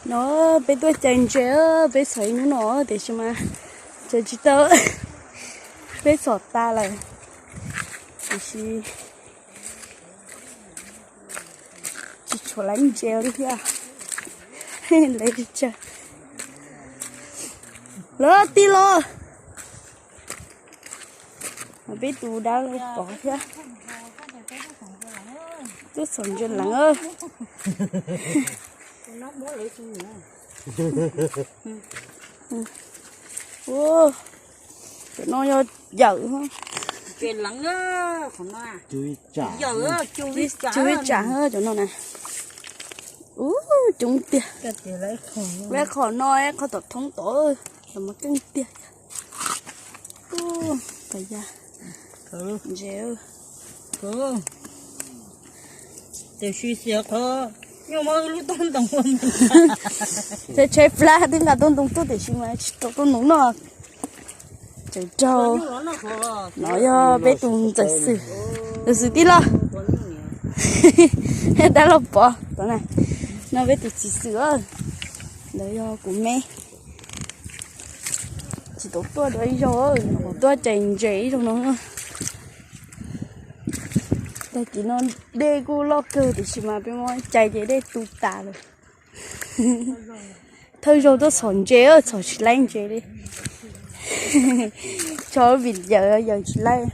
No peb tuaj cais ntses, peb txhom ib hnub no tiam sis mas cais tsis tau, peb txhom tas lawm, tiam sis tsis tshuav lawv ntses li thiab. Lawv tij los, peb tus dab laug Pov thiab, twb txhom ntses leev. Cov no yog yawm, cug ib tsam cov no na. Ub, coob tiag. Lawv qhov no, qhov tom thoob tod, los mas keej tiag. Ub, pas ya, ntses. Tiam sis xyov qhov nyuaj muab lub toob ntoo ua mus. Tsheb plab twb nqa toob ntoo tuaj tiam sis mas tsis tau toob ntoo noj. Tseem raug. No yog peb tus ntxawm Xwm, tus Xwm tij laug, dab laug Pov tod na. No peb tus txiv Xwm, ntawd yog kuv me. Tsis tau tuaj dua ib zaug, tuaj cais ntses ib zaug no. Tag kis no dej kuj loj kawg tiam sis mas peb muab cais ces dej tu tas lawm. Thawj zaug tuaj txhom ntses, txhom tsis laib ntses li. Tso vim yawm, yawm tsis laib.